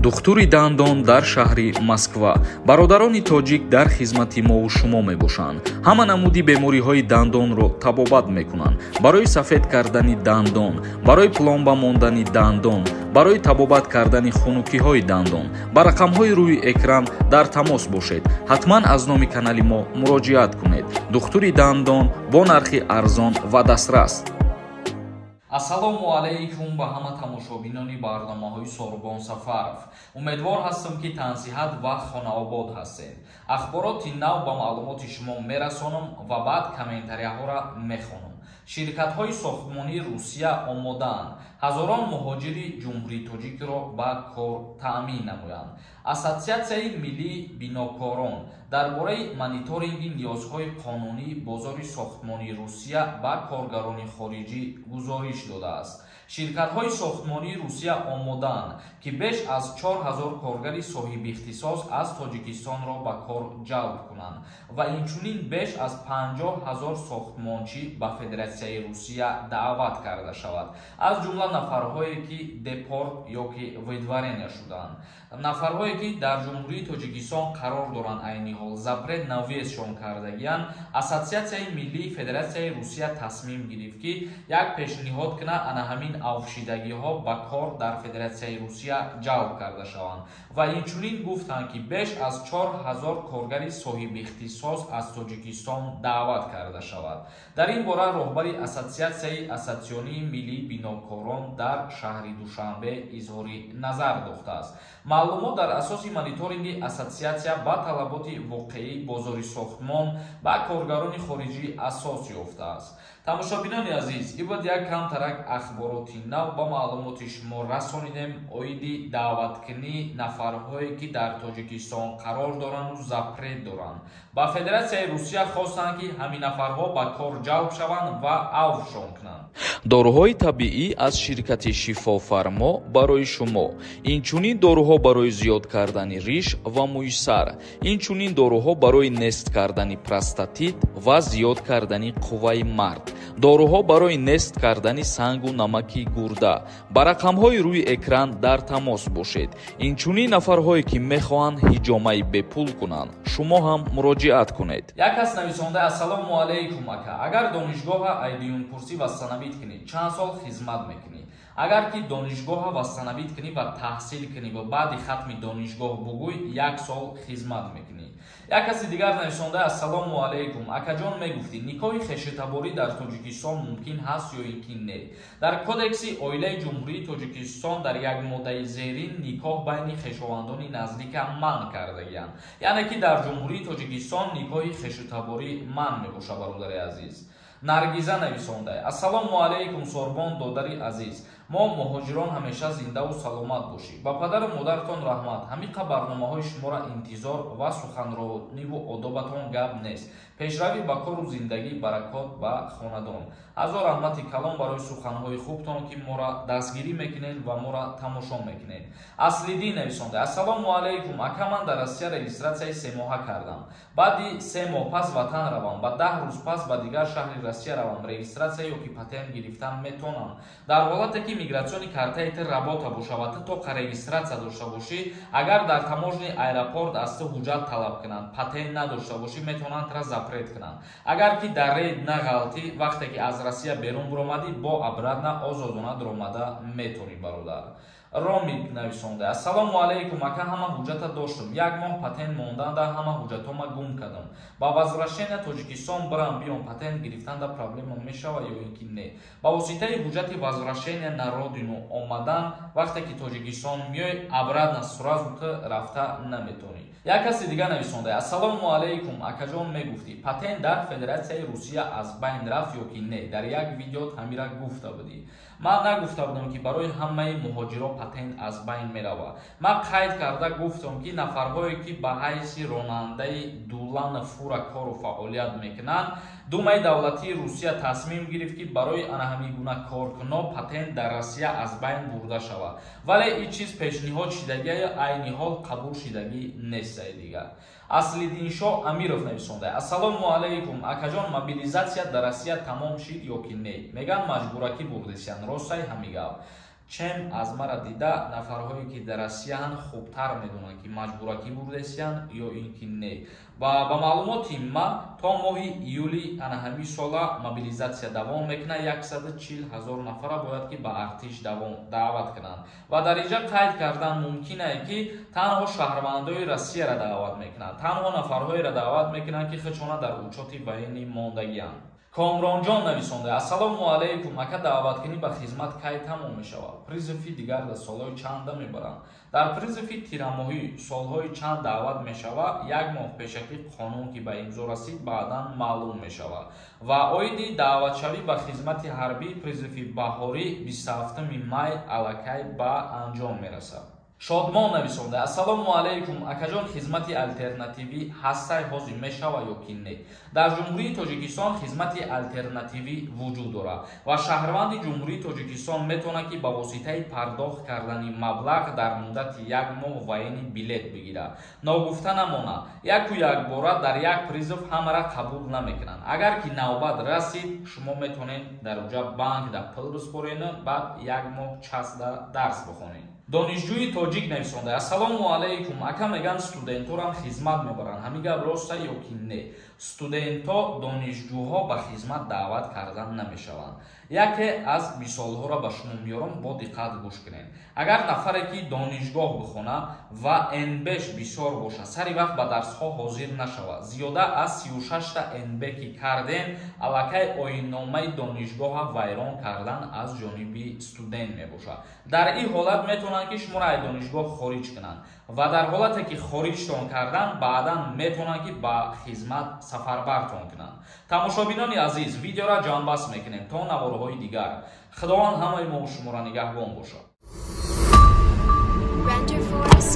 Духтури дандон дар шаҳри Москва. Бародарони тоҷик дар хизмати мову шумо мебошанд. Ҳама намуди бемориҳои дандонро табобат мекунанд. Барои сафед кардани дандон, барои пломба мондани дандон, барои табобат кардани хунукиҳои дандон ба рақамҳои рӯи экран дар тамос бошед. Ҳатман аз номи канали мо муроҷиат кунед. Духтури дандон бо нархи арзон ва дастрас. Ассалому алайкум ба ҳама тамошобинони барномаҳои Сорбон Сафаров. Умедвор ҳастам, ки тансиҳат ва хонаобод ҳастед. Ахбороти нав ба маълумоти шумо мерасонам ва баъд комментарияҳоро мехонам. Ширкатҳои сохтмонии Русия омодаанд ҳазорон муҳоҷири ҷумҳурии тоҷикро ба кор таъмин намоянд. Ассотсиатсияи миллии бинокорон дар бораи мониторинги ниёзҳои қонунии бозори сохтмонии Русия ба коргарони хориҷӣ гузориш додааст. Ширкатҳои сохтмонии Русия омодаанд, ки беш аз 4000 коргари соҳибихтисос аз Тоҷикистонро ба кор ҷалб кунанд ва инчунин беш аз 50 000 сохтмончӣ ба Федератсияи Русия даъват карда шавад, аз ҷумла нафарҳое, ки депорт ё ки выдворения шудаанд. Нафарҳое, ки дар Ҷумҳурии Тоҷикистон қарор доранд, айни ҳол запрет на въездшон кардагиянд. Ассотсиатсияи миллии Федератсияи Русия тасмим гирифт, ки як пешниҳод кунад, ана ҳамин авфшидагиҳо ба кор дар Федератсияи Русия ҷалб карда шаванд ва инчунин гуфтанд, ки беш аз 4000 коргари соҳибихтисос аз Тоҷикистон даъват карда шавад. Дар ин бора роҳбари Ассотсиатсияи ассотсионии миллии бинокорон дар шаҳри Душанбе изҳори назар дохтааст. Маълумот дар асоси мониторинги ассотсиатсия ба талаботи воқеии бозори сохтмон ба коргарони хориҷӣ асос ёфтааст. Тамошобинони азиз, ин буд як камтарак ахбороти нав ба маълумоти шумо расонидем оиди даъваткунии нафарҳое, ки дар Тоҷикистон қарор доранду запрет доранд. Ба Федератсияи Русия хостанд, ки ҳамин нафарҳо ба кор ҷалб шаванд ва авфшон кунанд. Доруҳои табиӣ аз ширкати Шифофармо барои шумо. Инчунин доруҳо барои зиёд кардани риш ва мӯи сар, инчунин доруҳо барои нест кардани простатит ва зиёд кардани қувваи мард, доруҳо барои нест кардани сангу намаки гурда. Ба рақамҳои рӯи экран дар тамос бошед. Инчунин нафарҳое, ки мехоҳанд ҳиҷомаи бепул кунанд, шумо ҳам муроҷиат кунед. Як кас нависонда: ассалому алайкум ака, агар донишгоҳа айдиюнкурсӣ восстановить кунӣ, чанд сол хизмат мекунӣ? Агар ки донишгоҳа восстановить кунӣ ва таҳсил кунӣ ва баъди хатми донишгоҳ бугӯй, як сол хизмат мекунӣ. Як каси дигар нависонда: ассалому алайкум акаҷон, мегуфтӣ, никоҳи хешутаборӣ дар Тоҷикистон мумкин ҳаст ё ин ки не? Дар Кодекси оилаи Ҷумҳурии Тоҷикистон дар як моддаи зерин никоҳ байни хешовандони наздика манъ кардагиянд, яъне ки дар Ҷумҳурии Тоҷикистон никоҳи хешутаборӣ манъ мебошад. Бародари азиз, Наргиза нависонда: ассалому алайкум Сорбон додари азиз, мо муҳоҷирон ҳамеша зиндаву саломат бошӣ. Ба падару модаратон раҳмат. Ҳамиқа барномаҳои шуморо интизор ва суханрониву одобатон гап нест. Пешравӣ ба кору зиндагӣ, баракот ба хонадон. Ҳазор раҳмати калон барои суханҳои хубтон, ки моро дастгирӣ мекунед ва моро тамошо мекунед. Аслиддин нависонда: ассалому алайкум ака, ман дар Россия регистратсияи 3 моҳа кардам. Баъди 3 моҳ пас ватан равам, ба 10 рӯз пас ба дигар шаҳри Россия равам, регистратсия ё ки патент гирифтан метонам? Дар ҳолате ки миграционный картаи ту работа боша ва ту тоқа регистратсия дошта бошӣ, агар дар таможни аэропорт аз ту ҳуҷҷат талаб кунанд, патент надошта бошӣ, метавонанд тура запрет кунанд. Агар ки дар рейд нағалтӣ, вақте ки аз Россия берун буромадӣ, бо обратно озодона дуромада метавонӣ. Бародар Ромик нависонда: ассалому алайкум ака, ҳама ҳуҷҷата доштум, як моҳ патент монданда ҳама ҳуҷҷатома гум кардам. Ба возвращения Тоҷикистон бирам биём, патент гирифтанда проблема мешава ё ин ки не? Ба воситаи ҳуҷҷати возвращения на родину омадан, вақте ки Тоҷикистон меой, обратно сразу ту рафта наметавонӣ. Як каси дигар нависонда: ассалому алайкум акаҷон, мегуфтӣ, патент дар Федератсияи Русия аз байн рафт ё ки не? Дар як видеот ҳамира гуфта будӣ. Ман нагуфта будам, ки барои ҳамаи муҳоҷиро патент аз байн меравад. Ман қайд карда гуфтам, ки нафарҳое, ки ба ҳайси ронандаи дулана фура кору фаъолият мекунанд, Думаи давлатии Русия тасмим гирифт, ки барои ана ҳамин гуна коркуно патент дар Россия аз байн бурда шавад, вале ин чиз пешниҳод шидагия, айни ҳол қабул шидагӣ нестаи. Дигар Аслиддиншоҳ Амиров нависонда: ассалому алайкум акаҷон, мобилизатсия дар Россия тамом шид ё ки не? Меган, маҷбуракӣ бурдесиян, ростай ҳами гап? Чем аз мара дида нафарҳое, ки дар Россияанд, хубтар медонанд, ки маҷбуракӣ бурдесиянд ё ин ки не. Ва ба маълумоти ма, то моҳи июли ана ҳамин сола мобилизатсия давом мекунад. 140 ҳазор нафара бояд ки ба артиш даъват кунанд. Ва дар инҷа қайд кардан мумкин ки танҳо шаҳрвандои Россияро даъват мекунанд, танҳо нафарҳоеро даъват мекунанд, ки худшона дар учёти военный мондагианд. Комронҷон нависонда: «Ассалому алайкум, ака, даъваткунӣ ба хизмат кай тамом мешавад? Призыв и дигар дар солҳои чанда мебаранд? Дар призыв и тирамоҳӣ солҳои чанд даъват мешавад, як моҳ пешакӣ қонун ки ба имзо расид, баъдан маълум мешавад. Ва оиди даъватшавӣ ба хизмати ҳарбӣ, призыв и баҳорӣ 27 май аллакай ба анҷом мерасад». Шодмон нависонда: «Ассалому алайкум, акаҷон, хизмати алтернативӣ ҳастай, ҳозир мешава ё ки не?» Дар Ҷумҳурии Тоҷикистон хизмати алтернативӣ вуҷуд дорад ва шаҳрванди Ҷумҳурии Тоҷикистон метавонад, ки ба воситаи пардохт кардани маблағ дар муддати як моҳ военный билет бигирад. Ногуфта намонад, яку якбора дар як призыв ҳамара қабул намекунанд. Агар ки навбат расид, шумо метавонед дар уҷа банк да пул биспорену баъд як моҳ часть да дарс бихонед. Донишҷӯи тоҷик нависонда: «Ассалому алайкум, ака, меган, студенторам хизмат мебаранд, ҳамин гап роста ё ки не?» Студентҳо, донишҷӯҳо ба хизмат даъват кардан намешаванд. Яке аз мисолҳоро ба шумо меёрам, бо диққат гӯш кунед. Агар нафаре ки донишгоҳ бихонад ва НБ ш бисёр бошад, сари вақт ба дарсҳо ҳозир нашавад, зиёда аз 36та НБ ки кардем, аллакай оинномаи донишгоҳа вайрон кардан аз ҷониби студент мебошад. Дар ин ҳолат метавонанд, ки шуморо аз донишгоҳ хориҷ кунанд ва дар ҳолате ки хориҷтон кардан, баъдан метавонанд, ки ба хизмат сафарбартон кунанд. Тамошобинони азиз, видеоро ҷамъбаст мекунем. То наворҳои дигар Худованд ҳамаи мо шуморо нигаҳбон бошад. Render Forest.